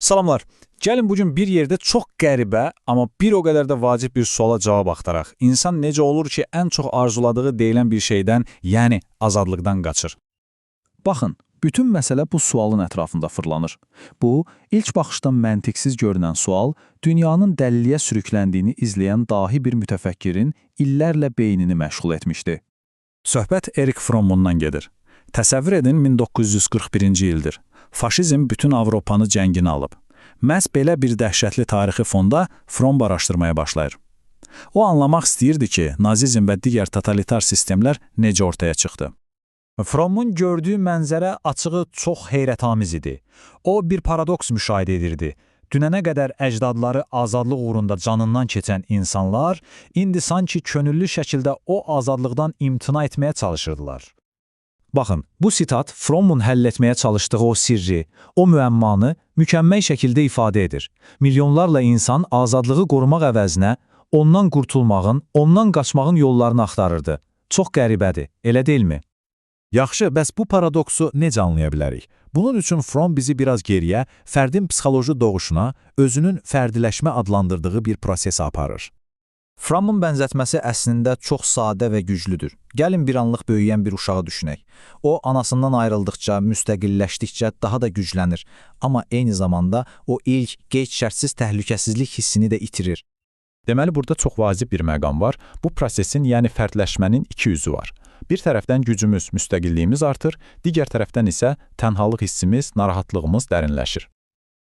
Salamlar. Gəlin bu gün bir yerdə çox qəribə, amma bir o qədər də vacib bir suala cavab axtaraq. İnsan necə olur ki, ən çox arzuladığı deyilən bir şeydən, yəni azadlıqdan qaçır? Baxın, bütün məsələ bu sualın ətrafında fırlanır. Bu, ilk baxışdan məntiqsiz görünən sual, dünyanın dəliliyə sürükləndiyini izləyən dahi bir mütəfəkkirin illərlə beynini məşğul etmişdi. Söhbət Erik Frommundan gedir. Təsəvvür edin 1941-ci ildir. Faşizm bütün Avropanı cənginə alıb. Məhz belə bir dəhşətli tarixi fonda Fromm araşdırmaya başlayır. O anlamaq istəyirdi ki, nazizm və digər totalitar sistemlər necə ortaya çıxdı. Frommun gördüyü mənzərə açığı çox heyrətamiz idi. O bir paradoks müşahidə edirdi. Dünənə qədər əcdadları azadlıq uğrunda canından keçən insanlar indi sanki könüllü şəkildə o azadlıqdan imtina etməyə çalışırdılar. Baxın, bu sitat Frommun həll etməyə çalışdığı o sirri, o müəmmanı mükəmməl şəkildə ifadə edir. Milyonlarla insan azadlığı qorumaq əvəzinə ondan qurtulmağın, ondan qaçmağın yollarını axtarırdı. Çox qəribədir, elə deyilmi? Yaxşı, bəs bu paradoksu necə anlaya bilərik? Bunun üçün Fromm bizi biraz geriyə, fərdin psixoloji doğuşuna, özünün fərdiləşmə adlandırdığı bir prosesə aparır. Frommun bənzətməsi əslində çox sadə və güclüdür. Gəlin bir anlıq böyüyən bir uşağı düşünək. O, anasından ayrıldıqca, müstəqilləşdikcə daha da güclənir. Amma eyni zamanda o ilk, qeyd-şərtsiz təhlükəsizlik hissini də itirir. Deməli, burada çox vacib bir məqam var. Bu prosesin, yəni fərdləşmənin iki üzü var. Bir tərəfdən gücümüz, müstəqilliyimiz artır, digər tərəfdən isə tənhalıq hissimiz, narahatlığımız dərinləşir.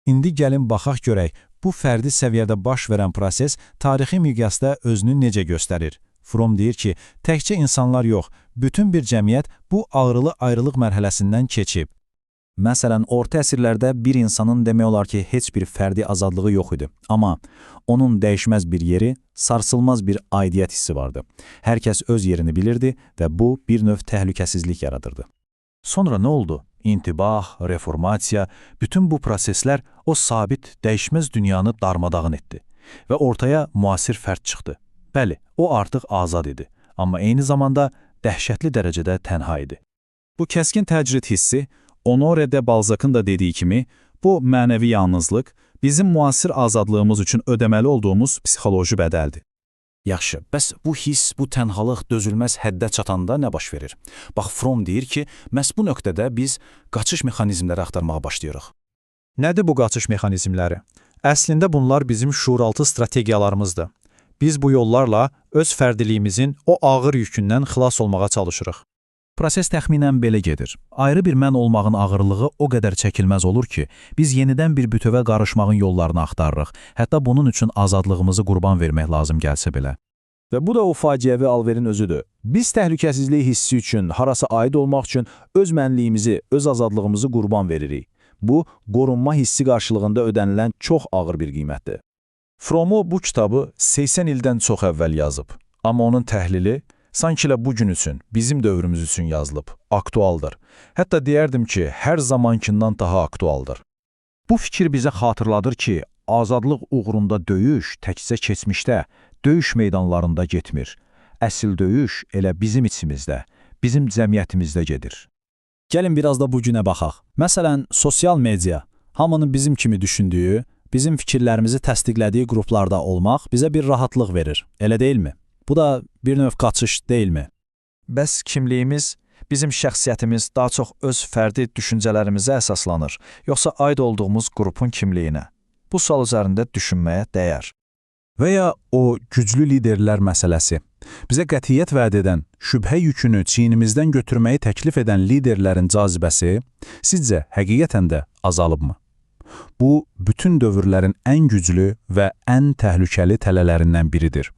İndi gəlin baxaq görək, bu fərdi səviyyədə baş verən proses tarixi miqyasda özünü necə göstərir? Fromm deyir ki, təkcə insanlar yox, bütün bir cəmiyyət bu ağrılı ayrılıq mərhələsindən keçib. Məsələn, orta əsrlərdə bir insanın demək olar ki, heç bir fərdi azadlığı yox idi. Amma onun dəyişməz bir yeri, sarsılmaz bir aidiyyət hissi vardı. Hər kəs öz yerini bilirdi və bu bir növ təhlükəsizlik yaradırdı. Sonra nə oldu? İntibah, reformasiya, bütün bu proseslər o sabit, dəyişməz dünyanı darmadağın etdi və ortaya müasir fərd çıxdı. Bəli, o artıq azad idi, amma eyni zamanda dəhşətli dərəcədə tənha idi. Bu kəskin təcrid hissi, Honore de Balzac'ın da dediyi kimi, bu mənəvi yalnızlıq bizim müasir azadlığımız üçün ödəməli olduğumuz psixoloji bədəldir. Yaxşı, bəs bu hiss, bu tənhalıq dözülməz həddə çatanda nə baş verir? Bax, Fromm deyir ki, məhz bu nöqtədə biz qaçış mexanizmləri axtarmağa başlayırıq. Nədir bu qaçış mexanizmləri? Əslində bunlar bizim şuuraltı strategiyalarımızdır. Biz bu yollarla öz fərdiliyimizin o ağır yükündən xilas olmağa çalışırıq. Proses təxminən belə gedir. Ayrı bir mən olmağın ağırlığı o qədər çəkilməz olur ki, biz yenidən bir bütövə qarışmağın yollarını axtarırıq. Hətta bunun üçün azadlığımızı qurban vermək lazım gəlsə belə. Və bu da o faciəvi alverin özüdür. Biz təhlükəsizlik hissi üçün, harasa aid olmaq üçün öz mənliyimizi, öz azadlığımızı qurban veririk. Bu, qorunma hissi qarşılığında ödənilən çox ağır bir qiymətdir. Frommu bu kitabı 80 ildən çox əvvəl yazıb. Amma onun təhlili sanki elə bu gün üçün, bizim dövrümüz üçün yazılıb, aktualdır. Hətta deyərdim ki, hər zamankindən daha aktualdır. Bu fikir bizə xatırladır ki, azadlıq uğrunda döyüş təkcə keçmişdə, döyüş meydanlarında getmir. Əsl döyüş elə bizim içimizdə, bizim cəmiyyətimizdə gedir. Gəlin biraz da bu günə baxaq. Məsələn, sosial media, hamının bizim kimi düşündüyü, bizim fikirlərimizi təsdiqlədiyi qruplarda olmaq bizə bir rahatlıq verir. Elə deyilmi? Bu da bir növ qaçış deyilmi? Bəs kimliyimiz, bizim şəxsiyyətimiz daha çox öz fərdi düşüncələrimizə əsaslanır, yoxsa aid olduğumuz qrupun kimliyinə? Bu sual üzərində düşünməyə dəyər. Və ya o güclü liderlər məsələsi. Bizə qətiyyət vəd edən, şübhə yükünü çiynimizdən götürməyi təklif edən liderlərin cazibəsi sizcə həqiqətən də azalıbmı? Bu, bütün dövrlərin ən güclü və ən təhlükəli tələlərindən biridir.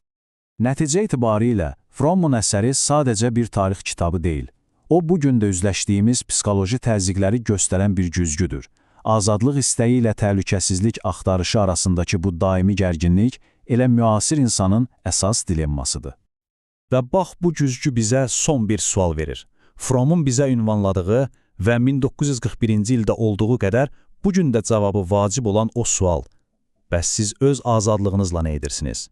Nəticə etibarilə Frommun əsəri sadəcə bir tarix kitabı deyil. O, bu gün də üzləşdiyimiz psixoloji təzyiqləri göstərən bir güzgüdür. Azadlıq istəyi ilə təhlükəsizlik axtarışı arasındakı bu daimi gərginlik elə müasir insanın əsas dilemmasıdır. Və bax bu güzgü bizə son bir sual verir. Frommun bizə ünvanladığı və 1941-ci ildə olduğu qədər bu gün də cavabı vacib olan o sual. Bəs siz öz azadlığınızla nə edirsiniz?